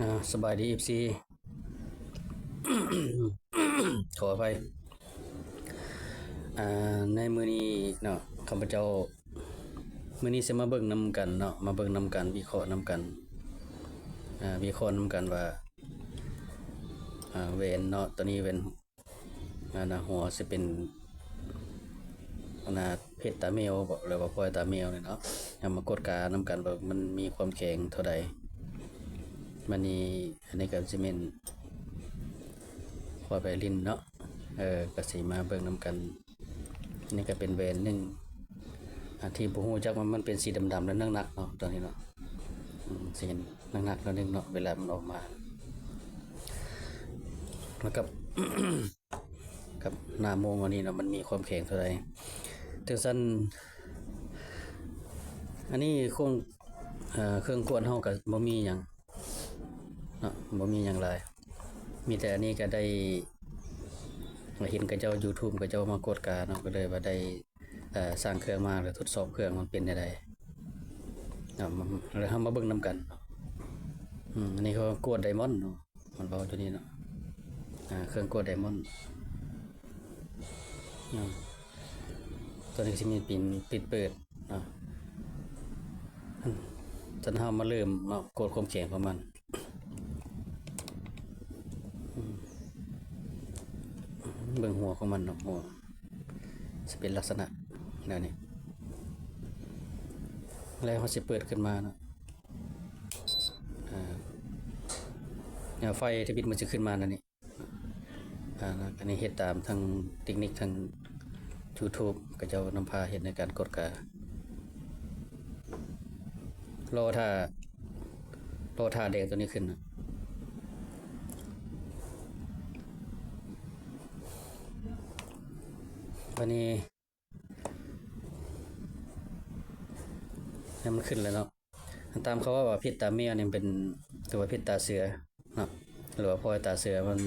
ອ່າ ສະບາຍດີ ເອັຟຊີ ຂໍອະໄພ. ອ່າ ໃນມື້ນີ້ເນາະ ຂ້າພະເຈົ້າ ມື້ນີ້ຊິມາເບິ່ງນຳກັນເນາະ ມາເບິ່ງນຳກັນ ວິເຄາະນຳກັນ ອ່າ ວິເຄາະນຳກັນວ່າ ອ່າ ແຫວນເນາະ ໂຕນີ້ແຫວນ ອັນນ່າ ຫົວຊິເປັນ ອັນນ່າ ເພັດຕາແມວບໍ ຫຼືວ່າພອຍຕາແມວນີ້ເນາະ. ເຮົາມາກວດການຳກັນວ່າມັນມີຄວາມແຂງເທົ່າໃດ. ບາດນີ້ ອັນນີ້ກໍຊິແມ່ນພອຍໄພລິນເນາະ ເອີ ກໍຊິມາເບິ່ງນຳກັນ. ອັນນີ້ກໍເປັນແຫວນໜຶ່ງ ອັນທີ່ບໍ່ຮູ້ຈັກວ່າມັນເປັນສີດຳໆ ແລະ ໜັກໆ ເນາະ ຕອນນີ້ເນາະ. ອືມ ຊິເຫັນໜັກໆ ໜ້ອຍໜຶ່ງເນາະ ເວລາມັນອອກມາ ແລ້ວກັບ ກັບໜ້າໂມງອັນນີ້ເນາະ ມັນມີຄວາມແຂງເທົ່າໃດ. ຈັ່ງຊັ້ນ ອັນນີ້ຄົງ ເອີ ເຄື່ອງກວດເຮົາກໍບໍ່ມີຫຍັງເນາະ ບໍ່ມີຫຍັງຫຼາຍ ມີແຕ່ອັນນີ້ກໍໄດ້ເຫັນເຂົາເຈົ້າ YouTube ເຂົາເຈົ້າມາກວດກາເນາະ ກໍເລີຍວ່າໄດ້ ເອີ ສ້າງເຄື່ອງມາ ແລ້ວທົດສອບເຄື່ອງມັນເປັນແນວໃດເນາະ ແລ້ວເຮົາມາເບິ່ງນຳກັນ. ອືມ ອັນນີ້ເຂົາກວດໄດມອນເນາະ ມັນເວົ້າຢູ່ນີ້ເນາະ ອ່າ ເຄື່ອງກວດໄດມອນ ເນາະ ຕົວນີ້ຊິມີປິດ ປິດເປີດເນາະ. ຊັ້ນເຮົາມາເລີ່ມເນາະ ກວດຄວາມແຂງຂອງມັນ. ອືມ ເບິ່ງຫົວຂອງມັນເນາະ ຫົວຊິເປັນລັກສະນະແນວນີ້ ແລ້ວເຮົາຊິເປີດຂຶ້ນມາເນາະ ອ່າ ແນວໄຟທຳອິດມັນຊິຂຶ້ນມາແນວນີ້. ອ່າ ອັນນີ້ເຮັດຕາມທາງເຕັກນິກທາງ YouTube ເຂົາເຈົ້ານຳພາເຮັດໃນການກວດກາ. ລໍຖ້າ ລໍຖ້າແດງຕົວນີ້ຂຶ້ນນະ ບາດນີ້ ໃຫ້ມັນຂຶ້ນແລ້ວເນາະ. ຕາມເຂົາເວົ້າວ່າເພັດຕາແມວນີ້ເປັນ ຫຼືວ່າເພັດຕາເສືອເນາະ ຫຼືວ່າພອຍຕາເສືອ ມັນ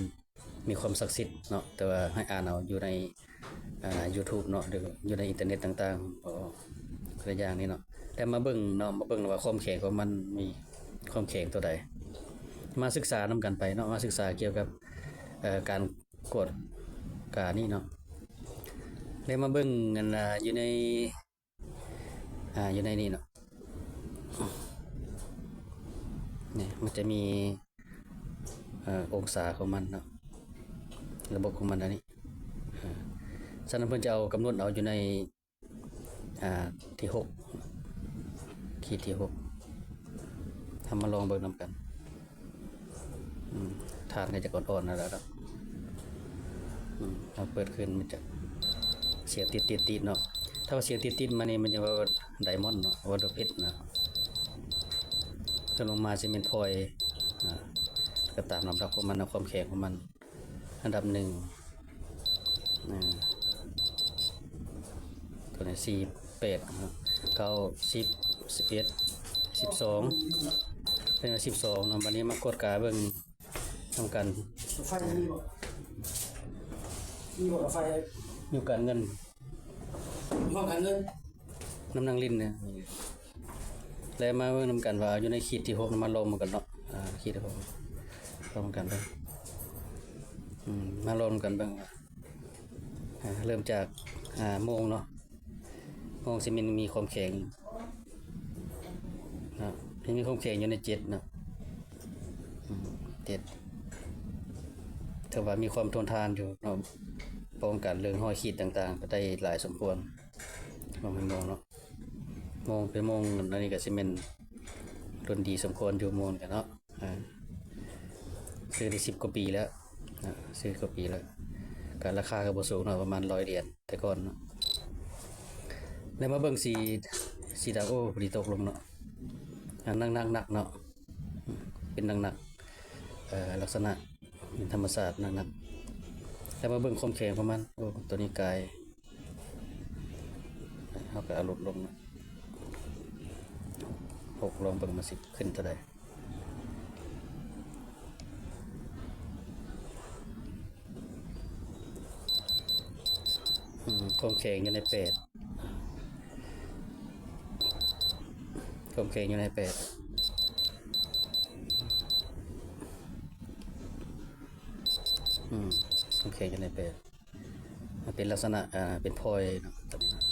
ມີຄວາມສັກສິດເນາະ ແຕ່ວ່າໃຫ້ອ່ານເອົາຢູ່ໃນ ອ່າ YouTube ເນາະ ຫຼືຢູ່ໃນອິນເຕີເນັດຕ່າງໆ ກໍຫຼາຍຢ່າງນີ້ເນາະ. ແຕ່ມາເບິ່ງເນາະ ມາເບິ່ງວ່າຄວາມແຂງຂອງມັນມີຄວາມແຂງເທົ່າໃດ ມາສຶກສານຳກັນໄປເນາະ ມາສຶກສາກ່ຽວກັບ ເອີ ການ ກວດການີ້ເນາະ ແລ້ວມາເບິ່ງ ອັນ ຢູ່ໃນ ອ່າ ຢູ່ໃນນີ້ເນາະ ນີ້ມັນຈະມີ ເອີ ອົງສາຂອງມັນເນາະ ລະບົບຂອງມັນອັນນີ້ ເອີ ສະນັ້ນເພິ່ນຈະເອົາ ກຳນົດເອົາຢູ່ໃນ ອ່າ ທີຫົກ ຂີດທີຫົກ ເຮົາມາລອງເບິ່ງນຳກັນ. ອືມ ຖານກໍຈະອ່ອນໆ ນັ້ນແຫຼະເນາະ. ອືມ ເຮົາເປີດຂຶ້ນ ມັນຈະສຽງຕິດໆໆ ເນາະ. ຖ້າວ່າສຽງຕິດໆ ມານີ້ ມັນຈະວ່າໄດມອນເນາະ ວ່າເພດເນາະ. ຕົກລົງມາຊິແມ່ນພອຍ ອ່າ ກໍຕາມລຳດັບຂອງມັນເນາະ ຄວາມແຂງຂອງມັນ. ອັນດັບໜຶ່ງ ອ່າ ຕົວນີ້ ສີ່ ແປດ ເກົ້າ ສິບ ສິບເອັດ ສິບສອງ ເປັນວ່າ ສິບສອງ ເນາະ. ບັດນີ້ມາກວດກາເບິ່ງນຳກັນ ກາໄຟມີບໍ່? ມີບໍ່ກາໄຟ? ຢູ່ການເງິນ ຫ້ອງການເງິນ ນຳນາງລິນນະ. ແລ້ວມາເບິ່ງນຳກັນວ່າຢູ່ໃນຂີດທີຫົກ ມາລອງນຳກັນເນາະ ອ່າ ຂີດທີຫົກ ລອງນຳກັນເບິ່ງ ອືມ ມາລອງນຳກັນເບິ່ງວ່າ ອ່າ ເລີ່ມຈາກ ອ່າ ໂມງເນາະ ໂມງຊິມີ ມີຄວາມແຂງເນາະ ຍັງມີຄວາມແຂງຢູ່ໃນເຈັດເນາະ ອືມ ເຈັດ ຖືວ່າມີຄວາມທົນທານຢູ່ເນາະ ປ້ອງກັນເລື່ອງຮອຍຂີດຕ່າງໆ ກໍໄດ້ຫຼາຍສົມຄວນ. ມອງເປັນໂມງເນາະ ໂມງເປັນໂມງ ອັນນີ້ກໍຊິແມ່ນລຸ້ນດີສົມຄວນຢູ່ໂມງນີ້ເນາະ ອ່າ ຊື້ໄດ້ສິບກວ່າປີແລ້ວ ອ່າ ສິບກວ່າປີແລ້ວ ກໍລາຄາກໍບໍ່ສູງເນາະ ປະມານຮ້ອຍຫຼຽນແຕ່ກ່ອນເນາະ. ແລ້ວມາເບິ່ງສີ ສີດຳ ໂອ້ ພໍດີຕົກລົງເນາະ ອ່າ ໜັກໆໆ ເນາະ ເປັນໜັກໆ ເອີ ລັກສະນະ ເປັນທຳມະຊາດໜັກໆ. ແລ້ວມາເບິ່ງຄວາມແຂງຂອງມັນ ໂອ້ ຕົວນີ້ກາຍ ເຮົາກໍເອົາຫຼຸດລົງນະ ຫົກ ລອງເບິ່ງມັນຊິຂຶ້ນເທົ່າໃດ. ອືມ ຄວາມແຂງຢູ່ໃນແປດ ຄວາມແຂງຢູ່ໃນແປດ. ອືມ ໂອເຄ ຢູ່ໃນແປດ ມັນເປັນລັກສະນະ ອ່າ ເປັນພອຍເນາະ ຕົວນີ້ເນາະ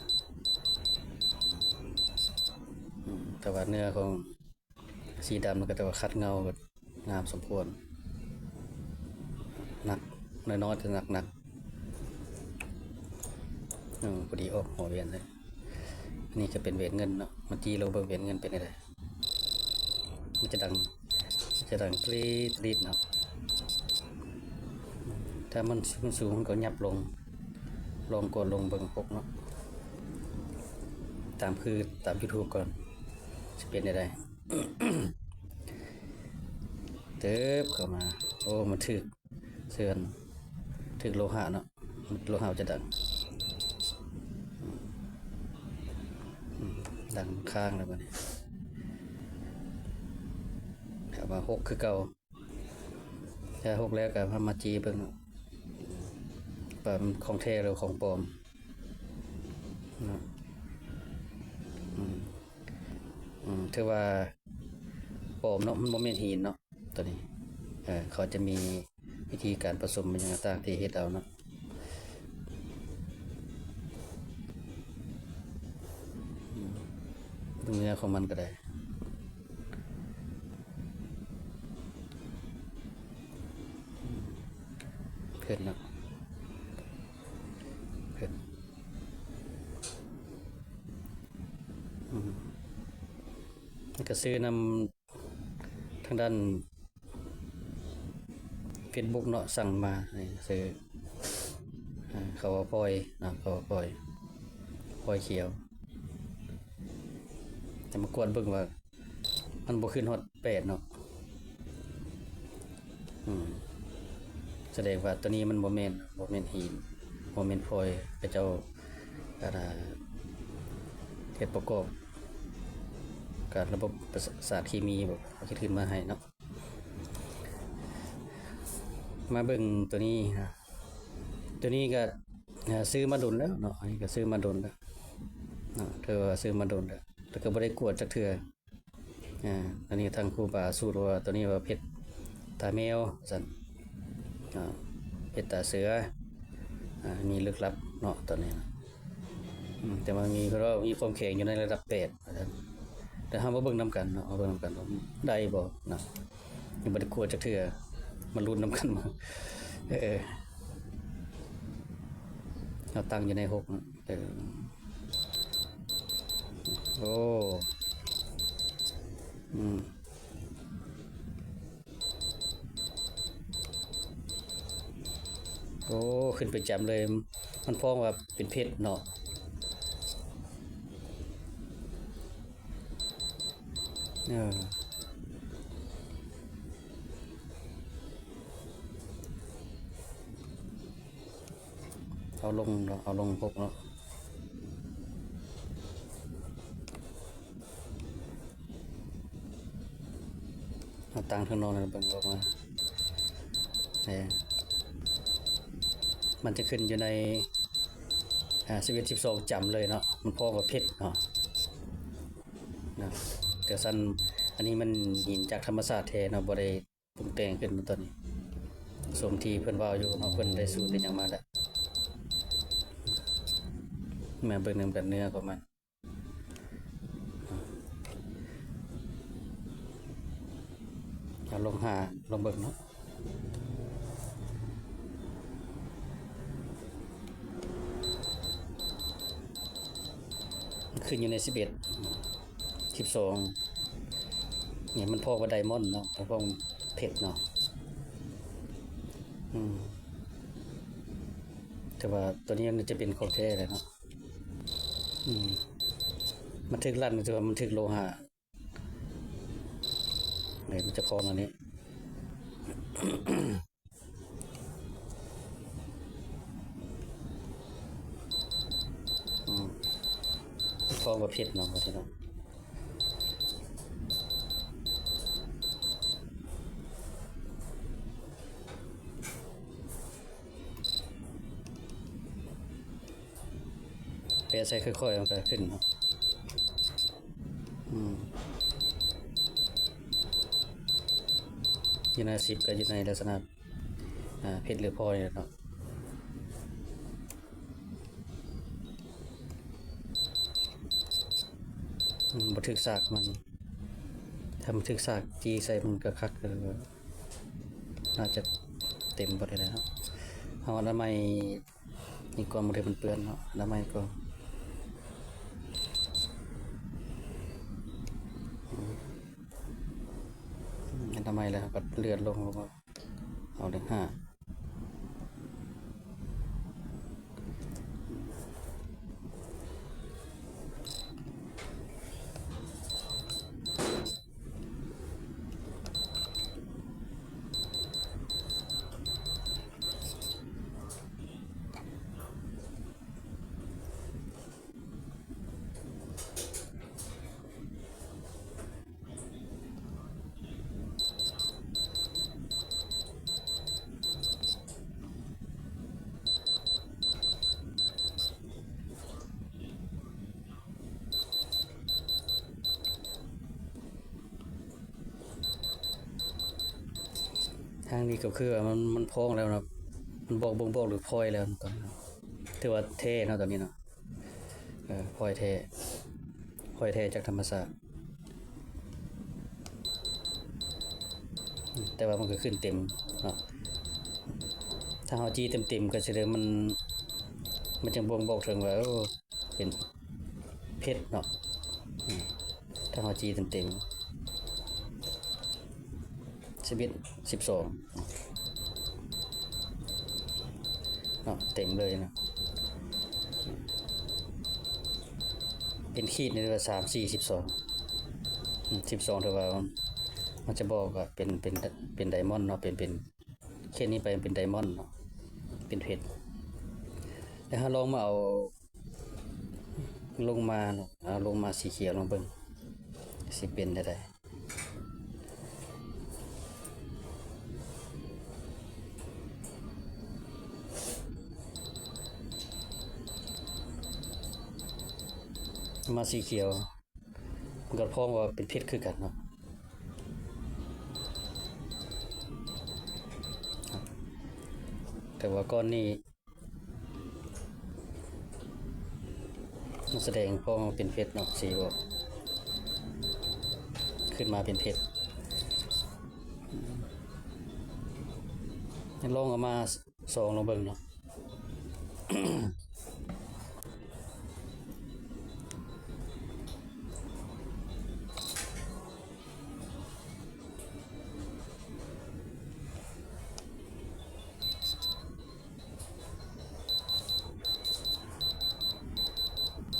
ອືມ ແຕ່ວ່າເນື້ອຂອງສີດຳມັນກໍ ແຕ່ວ່າຂັດເງົາກໍງາມສົມຄວນ ໜັກ ນ້ອຍໆ ແຕ່ໜັກໆ ອືມ ພໍດີອອກຫົວແຫວນເລີຍ. ອັນນີ້ກໍເປັນແຫວນເງິນເນາະ ມາຈີ້ລອງເບິ່ງແຫວນເງິນເປັນຈັ່ງໃດ ມັນຈະດັງ ຈະດັງກຣີດກຣີດເນາະ ຖ້າມັນ ມັນສູງ ມັນກໍຫຍັບລົງ ລອງກົດລົງເບິ່ງປົກເນາະ ຕາມຄື ຕາມຢູທູບກ່ອນ ຊິເປັນຈັ່ງໃດ ເຕີບເຂົ້າມາ ໂອ້ ມັນຖືກ ເຊື່ອນ ຖືກໂລຫະເນາະ ໂລຫະຈະດັງ ອືມ ດັງຄ້າງແລ້ວບັດນີ້ ເອົາມາຫົກຄືເກົ່າ ຖ້າຫົກແລ້ວກໍມາຈີ້ເບິ່ງເນາະ ວ່າມັນຂອງແທ້ຫຼືຂອງປອມເນາະ ອືມ ອືມ ຖືວ່າປອມເນາະ ມັນບໍ່ແມ່ນຫີນເນາະ ຕົວນີ້ ເອີ ເຂົາຈະມີວິທີການປະສົມຫຍັງຕ່າງໆ ທີ່ເຮັດເອົາເນາະ ອືມ ເບິ່ງເນື້ອຂອງມັນກໍໄດ້ ເພິ່ນເນາະ ເພິ່ນ ອືມ ແລ້ວກໍຊື້ນຳ ທາງດ້ານເຟສບຸກເນາະ ສັ່ງມາໃຫ້ຊື້ ເຂົາວ່າພອຍເນາະ ເຂົາວ່າພອຍ ພອຍຂຽວ ແຕ່ມາກວດເບິ່ງວ່າມັນບໍ່ຂຶ້ນຮອດແປດເນາະ ອືມ ສະແດງວ່າຕົວນີ້ມັນບໍ່ແມ່ນ ບໍ່ແມ່ນຫີນ ບໍ່ແມ່ນພອຍ ເຂົາເຈົ້າ ອັນນ່າ ເຮັດປະກອບການລະບົບປະສາດເຄມີ ເຂົາເຮັດຂຶ້ນມາໃຫ້ເນາະ ມາເບິ່ງຕົວນີ້ນະ ຕົວນີ້ກໍ ເອີ ຊື້ມາດົນແລ້ວເນາະ ອັນນີ້ກໍຊື້ມາດົນແລ້ວເນາະ ຖືວ່າຊື້ມາດົນແລ້ວ ແຕ່ກໍບໍ່ໄດ້ກວດຈັກເທື່ອ ອາ ອັນນີ້ທາງຄູບາສູດວ່າ ຕົວນີ້ວ່າເພັດຕາແມວ ວ່າຊັ້ນ ອາ ເພັດຕາເສືອ ອາ ມີລຶກລັບເນາະ ຕົວນີ້ນະ ອືມ ແຕ່ວ່າມີ ເພິ່ນວ່າມີຄວາມແຂງຢູ່ໃນລະດັບແປດ ວ່າຊັ້ນ ແຕ່ເຮົາມາເບິ່ງນຳກັນເນາະ ມາເບິ່ງນຳກັນວ່າໄດ້ບໍ່ນະ ຍັງບໍ່ໄດ້ກວດຈັກເທື່ອ ມາລຸ້ນນຳກັນ ເອີ ເຮົາຕັ້ງຢູ່ໃນຫົກເນາະ ເອີ ໂອ້ ອືມ ໂອ້ ຂຶ້ນໄປຈຳເລີຍ ມັນຟ້ອງວ່າເປັນເພັດເນາະ ເອີ ເອົາລົງເນາະ ເອົາລົງຫົກເນາະ ເອົາຕັ້ງທາງນອກນັ້ນເບິ່ງອອກມາ ເອີ ມັນຈະຂຶ້ນຢູ່ໃນ ອ່າ ສິບເອັດ ສິບສອງ ຈຳເລີຍເນາະ ມັນພໍວ່າເພັດເນາະ ນະ ແຕ່ຊັ້ນ ອັນນີ້ມັນຫີນຈາກທຳມະຊາດແທ້ເນາະ ບໍ່ໄດ້ ປຸງແຕ່ງຂຶ້ນຕົວນີ້ ສົມທີ່ເພິ່ນເວົ້າຢູ່ເນາະ ເພິ່ນໄດ້ສູດໄດ້ຫຍັງມາແລ້ວ ມາເບິ່ງນຳກັນເນື້ອຂອງມັນ ເອົາລົງຫາ ລອງເບິ່ງເນາະ ຂຶ້ນຢູ່ໃນສິບເອັດ ສິບສອງ ນີ້ມັນພໍວ່າໄດມອນເນາະ ມັນພໍເພັດເນາະ ອືມ ແຕ່ວ່າຕົວນີ້ມັນຈະເປັນຂອງແທ້ແຫຼະເນາະ ອືມ ມັນຖືກລັ້ນ ແຕ່ວ່າມັນຖືກໂລຫະ ນີ້ມັນຈະຄອງອັນນີ້ ອືມ ຄອງປະເພດເນາະ ວ່າຊັ້ນເນາະ ແປະໃສ່ຄ່ອຍໆ ມັນກໍຂຶ້ນເນາະ ອືມ ຢູ່ໃນສິບກໍຢູ່ໃນລັກສະນະ ອ່າ ເພັດ ຫຼື ພອຍເນາະ. ມັນບໍ່ຖືກສາກມັນ ຖ້າມັນຖືກສາກຈີ່ໃສ່ມັນກະຄັກ ເອີ ໜ້າຈະເຕັມບໍ່ໄດ້ແລ້ວເນາະ. ເຮົາອະນາໄມ ນີ້ກ່ອນ ບໍ່ໄດ້ມັນເປື້ອນເນາະ ອະນາໄມກ່ອນ. ອາ ອະນາໄມແລ້ວເຮົາກະເລື່ອນລົງ ເອົາເລກຫ້າ. ທາງນີ້ກະຄືວ່າມັນ ມັນພອງແລ້ວເນາະ ມັນບອກ ບົ່ງບອກເຖິງພອຍແລ້ວ ຖືວ່າແທ້ເນາະ ຕອນນີ້ເນາະ. ເອີ ພອຍແທ້ ພອຍແທ້ຈາກທຳມະຊາດ ແຕ່ວ່າມັນກະຂຶ້ນເຕັມເນາະ. ຖ້າເຮົາຈີ່ເຕັມໆ ກະຊິໄດ້ ມັນ ມັນຈັ່ງບົ່ງບອກເຖິງວ່າ ໂອ້ ເປັນເພັດເນາະ. ອືມ ຖ້າເຮົາຈີ່ເຕັມໆ ສິບເອັດ ສິບສອງເນາະ ເຕັມເລີຍເນາະ. ເປັນຂີດນີ້ຖືວ່າສາມ ສີ່ ສິບສອງ ອືມ ສິບສອງ ຖືວ່າມັນ ມັນຈະບອກວ່າເປັນ ເປັນ ເປັນໄດມອນເນາະ ເປັນ ເປັນ ເຂດນີ້ໄປເປັນໄດມອນເນາະ ເປັນເພັດ. ແລ້ວເຮົາລອງມາເອົາ ລົງມາເນາະ ເອົາລົງມາສີຂຽວລອງເບິ່ງ ຊິເປັນແນວໃດ. ມາສີຂຽວ ມັນກະພອງວ່າເປັນເພັດຄືກັນເນາະ ແຕ່ວ່າກ່ອນນີ້ ມັນສະແດງພອງເປັນເພັດເນາະ ສີບໍ່ ຂຶ້ນມາເປັນເພັດ. ລອງເອົາມາສອງລອງເບິ່ງເນາະ.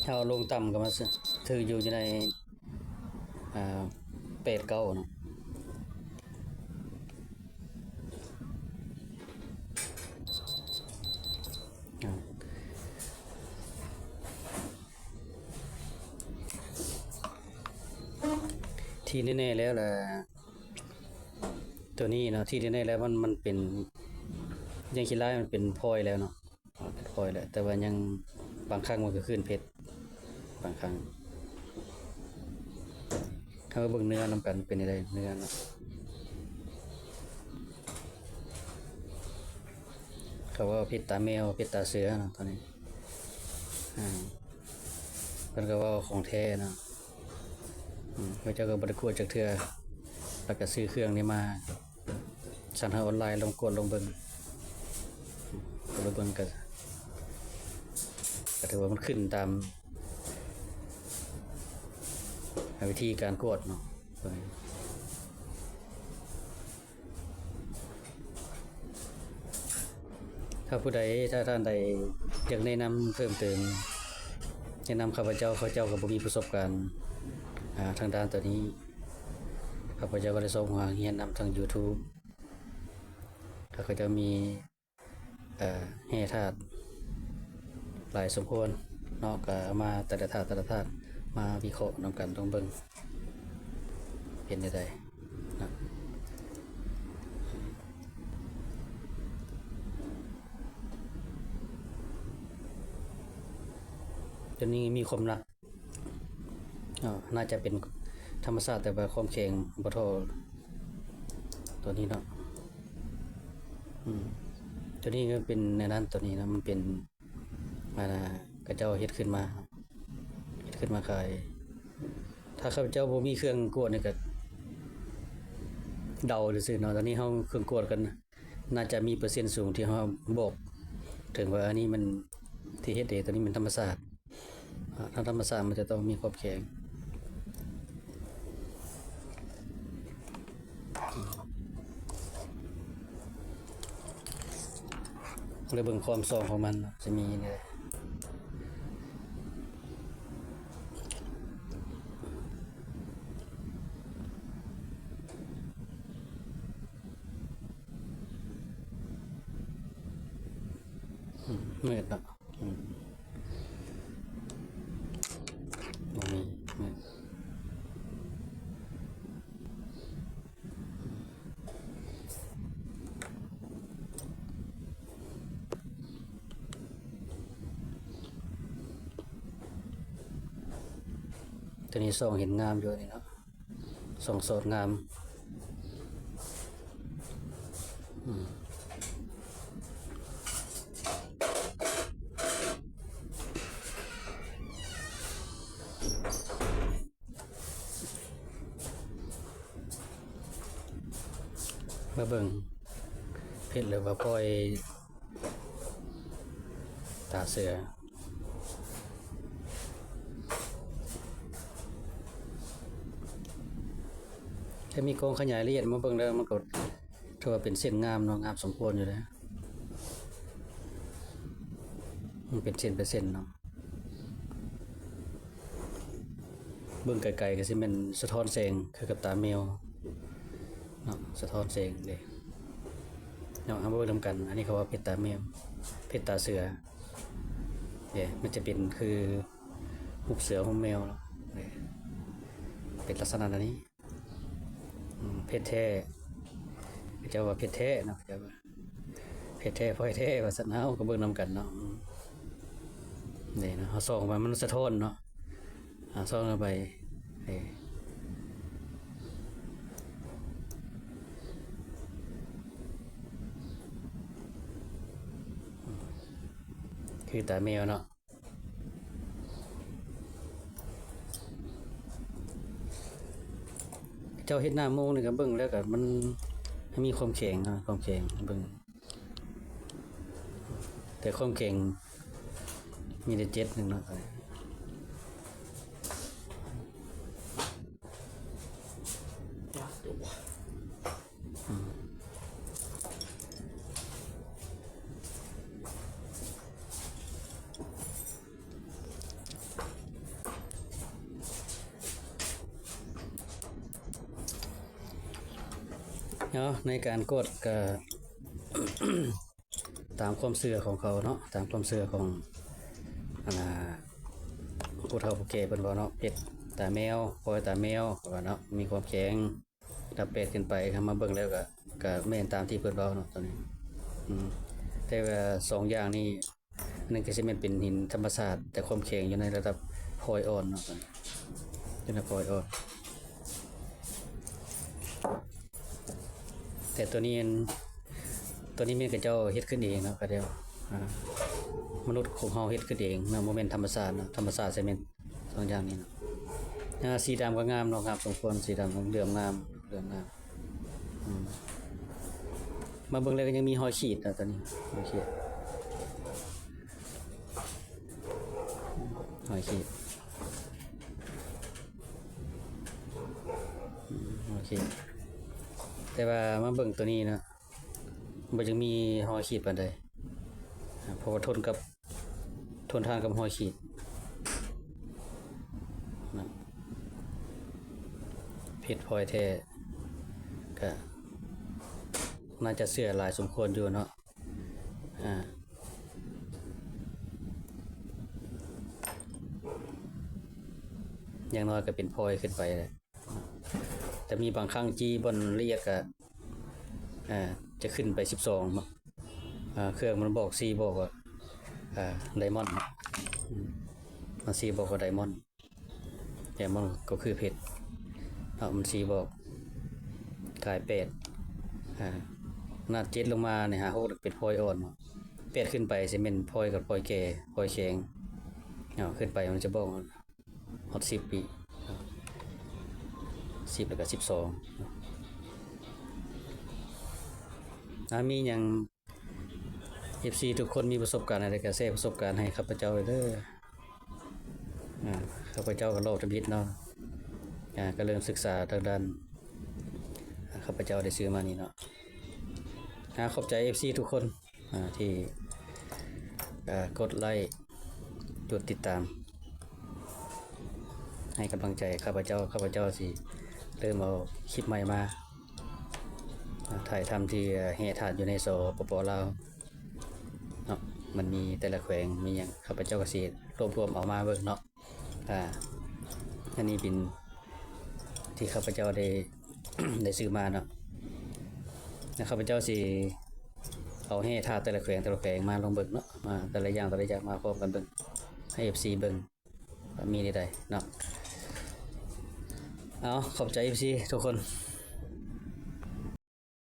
ເຮົາລົງຕ່ຳກະມາ ຖືກຢູ່ ຢູ່ໃນ ອ່າ ແປດ ເກົ້າເນາະ. ທີ່ແນ່ໆແລ້ວລະ ໂຕນີ້ເນາະ ທີ່ແນ່ໆແລ້ວມັນ ມັນເປັນ ຢ່າງຂີ້ລ້າຍມັນເປັນພອຍແລ້ວເນາະ ເປັນພອຍແລ້ວ ແຕ່ວ່າຍັງ ບາງຄັ້ງມັນກະຂຶ້ນເພັດ ບາງຄັ້ງ. ເຮົາມາເບິ່ງເນື້ອນຳກັນ ເປັນຈັ່ງໃດເນື້ອເນາະ. ເຂົາວ່າເພັດຕາແມວ ເພັດຕາເສືອເນາະ ຕອນນີ້ ອ່າ ເພິ່ນກະວ່າຂອງແທ້ເນາະ. ອືມ ເຂົາເຈົ້າກະບໍ່ໄດ້ກວດຈັກເທື່ອ ແລ້ວກະຊື້ເຄື່ອງນີ້ມາ ສັ່ງທາງອອນລາຍ ລອງກວດລອງເບິ່ງ ກວດລອງເບິ່ງ ກະ ກະຖືວ່າມັນຂຶ້ນຕາມ ວິທີການກວດເນາະ. ຖ້າຜູ້ໃດ ຖ້າທ່ານໃດຢາກແນະນຳເພີ່ມເຕີມ ແນະນຳຂ້າພະເຈົ້າ ຂ້າພະເຈົ້າກະບໍ່ມີປະສົບການ ອ່າ ທາງດ້ານໂຕນີ້ ຂ້າພະເຈົ້າກະໄດ້ຊອກຫາຮຽນນຳທາງຢູທູບ ແລ້ວເຂົາເຈົ້າມີ ເອີ ແຮ່ທາດຫຼາຍສົມຄວນເນາະ ກະເອົາມາແຕ່ລະທາດ ແຕ່ລະທາດ ມາວິເຄາະນຳກັນ ລອງເບິ່ງເປັນຈັ່ງໃດເນາະ. ໂຕນີ້ມີຄວາມໜັກ ອ່າ ໜ້າຈະເປັນທຳມະຊາດ ແຕ່ວ່າຄວາມແຂງບໍ່ທໍ່ໂຕນີ້ເນາະ. ອືມ ຕົວນີ້ກໍເປັນແນວນັ້ນ ຕົວນີ້ນະ ມັນເປັນ ອັນນ່າ ເຂົາເຈົ້າເຮັດຂຶ້ນມາ ເຮັດຂຶ້ນມາຂາຍ. ຖ້າຂ້າພະເຈົ້າບໍ່ມີເຄື່ອງກວດນີ້ກໍເດົາຊື່ໆເນາະ. ຕອນນີ້ເຮົາເຄື່ອງກວດກັນ ໜ້າຈະມີເປີເຊັນສູງທີ່ເຮົາບອກເຖິງວ່າ ອັນນີ້ມັນທີ່ເຮັດເອງ ຕົວນີ້ມັນທຳມະຊາດ. ອາ ທາງທຳມະຊາດມັນຈະຕ້ອງມີຂອບແຂງ ແລ້ວເບິ່ງຄວາມຊອງຂອງມັນ ຈະມີແນວໃດ. ອືມ ມືດເນາະ. ອືມ ບໍ່ມີ ອືມ ຕົວນີ້ສ່ອງເຫັນງາມຢູ່ນີ້ເນາະ. ສ່ອງສອດງາມ ອືມ ມາເບິ່ງເພັດ ຫຼືວ່າປ່ອຍຕາເສືອ. ແຕ່ມີກ້ອງຂະຫຍາຍລະອຽດມາເບິ່ງແລ້ວ ມັນກໍຖືວ່າເປັນເສັ້ນງາມເນາະ, ງາມສົມຄວນຢູ່ເດ້. ມັນເປັນເສັ້ນເປັນເສັ້ນເນາະ, ເບິ່ງໄກໆກໍຊິແມ່ນສະທ້ອນແສງຄືກັບຕາແມວເນາະ, ສະທ້ອນແສງເດ້ເນາະ. ເຮົາມາເບິ່ງນຳກັນ, ອັນນີ້ເຂົາວ່າເພັດຕາແມວ ເພັດຕາເສືອ. ເດ້ ມັນຈະເປັນຄືຮູບເສືອຮູບແມວເນາະ, ເປັນລັກສະນະແນວນີ້. ອືມ ເພັດແທ້ ເຂົາເຈົ້າວ່າເພັດແທ້ເນາະ, ເຂົາເຈົ້າວ່າເພັດແທ້ ພອຍແທ້ວ່າຊັ້ນ. ເຮົາກໍເບິ່ງນຳກັນເນາະ. ອືມ ນີ້ເນາະ, ເຮົາສ່ອງໄປມັນສະທ້ອນເນາະ, ອ່າ ສ່ອງເຂົ້າໄປ ເອີ ຄືຕາແມວເນາະ. ເຈົ້າເຮັດໜ້າໂມງນີ້ກໍເບິ່ງແລ້ວກໍມັນມີຄວາມແຂງເນາະ, ຄວາມແຂງເບິ່ງ ແຕ່ຄວາມແຂງມີແຕ່ເຈັດໜຶ່ງເນາະ. ເນາະ ໃນການກວດກໍ ຕາມຄວາມເຊື່ອຂອງເຂົາເນາະ, ຕາມຄວາມເຊື່ອຂອງ ອັນນ່າ ຜູ້ເຖົ້າຜູ້ແກ່ເພິ່ນເວົ້າເນາະ, ເພັດຕາແມວ ພອຍຕາແມວ ເຂົາວ່າເນາະ, ມີຄວາມແຂງ ລະແປດຂຶ້ນໄປ. ເຮົາມາເບິ່ງແລ້ວກໍ ກໍແມ່ນຕາມທີ່ເພິ່ນເວົ້າເນາະ ຕອນນີ້. ອືມ ແຕ່ວ່າສອງຢ່າງນີ້ ອັນນັ້ນກໍຊິແມ່ນເປັນຫີນທຳມະຊາດ ແຕ່ຄວາມແຂງຢູ່ໃນລະດັບພອຍອ່ອນເນາະ, ຢູ່ໃນພອຍອ່ອນ. ແຕ່ຕົວນີ້ ຕົວນີ້ແມ່ນເຂົາເຈົ້າເຮັດຂຶ້ນເອງເນາະ, ເຂົາເຈົ້າ ອ່າ ມະນຸດຂອງເຮົາເຮັດຂຶ້ນເອງເນາະ, ບໍ່ແມ່ນທຳມະຊາດເນາະ. ທຳມະຊາດຊິແມ່ນສອງຢ່າງນີ້ເນາະ. ອ່າ ສີດຳກໍງາມເນາະ, ງາມສົມຄວນ, ສີດຳເຫຼືອງງາມ ເຫຼືອງງາມ. ອືມ ມາເບິ່ງແລ້ວກໍຍັງມີຮອຍຂີດເນາະ, ຕົວນີ້ຮອຍຂີດ ຮອຍຂີດ. ອືມ ໂອເຄ ແຕ່ວ່າມາເບິ່ງຕົວນີ້ເນາະ, ບໍ່ຍັງມີຮອຍຂີດປານໃດ ເພາະວ່າທົນກັບ ທົນທານກັບຮອຍຂີດນະ. ເພັດພອຍແທ້ ກະໜ້າຈະເຊື່ອຫຼາຍສົມຄວນຢູ່ເນາະ. ອ່າ ຢ່າງໜ້ອຍກໍເປັນພອຍຂຶ້ນໄປແຫຼະ. ແຕ່ມີບາງຄັ້ງຈີ່ບ່ອນລະອຽດກະ ອ່າ ຈະຂຶ້ນໄປສິບສອງເນາະ. ອ່າ ເຄື່ອງມັນບອກຊີ້ບອກວ່າ ອ່າ ໄດມອນເນາະ, ອືມ ມັນຊີ້ບອກວ່າໄດມອນ, ໄດມອນກໍຄືເພັດເນາະ, ມັນຊີ້ບອກກາຍແປດ ອ່າ ຂະໜາດເຈັດລົງມານີ້ ຫ້າ ຫົກ ເປັນພອຍອ່ອນເນາະ, ແປດຂຶ້ນໄປຊິແມ່ນພອຍກັບພອຍແກ່ ພອຍແຂງເນາະ, ຂຶ້ນໄປມັນຈະບອກຮອດສິບປີເນາະ, ສິບ ແລ້ວກໍສິບສອງເນາະ. ຖ້າມີຫຍັງ ເອັຟຊີ ທຸກຄົນມີປະສົບການອັນໃດກໍແຊປະສົບການໃຫ້ຂ້າພະເຈົ້າເດີ. ອາ ຂ້າພະເຈົ້າກໍລອກທຳອິດເນາະ, ອາ ກໍເລີ່ມສຶກສາທາງດ້ານ ອາ ຂ້າພະເຈົ້າໄດ້ຊື້ມານີ້ເນາະ. ອາ ຂອບໃຈ ເອັຟຊີ ທຸກຄົນ ອາ ທີ່ ອາ ກົດໄລ້ ກົດຕິດຕາມ ໃຫ້ກຳລັງໃຈຂ້າພະເຈົ້າ. ຂ້າພະເຈົ້າຊິເລີ່ມເອົາຄລິບໃໝ່ມາ ອາ ຖ່າຍທຳທີ່ແຮ່ທາດຢູ່ໃນ ສປປ ລາວເນາະ, ມັນມີແຕ່ລະແຂວງມີຫຍັງ ຂ້າພະເຈົ້າກໍຊິລວບລວມເອົາມາເບິ່ງເນາະ. ອາ ອັນນີ້ເປັນທີ່ຂ້າພະເຈົ້າໄດ້ ໄດ້ຊື້ມາເນາະ, ແລ້ວຂ້າພະເຈົ້າຊິເອົາແຮ່ທາດແຕ່ລະແຂວງ ແຕ່ລະແຂວງມາລອງເບິ່ງເນາະ, ມາແຕ່ລະຢ່າງ ແຕ່ລະຢ່າງມາພ້ອມກັນເບິ່ງ ໃຫ້ ເອັຟຊີ ເບິ່ງວ່າມີແນວໃດເນາະ. ເອົາ ຂອບໃຈ ເອັຟຊີ ທຸກຄົນ.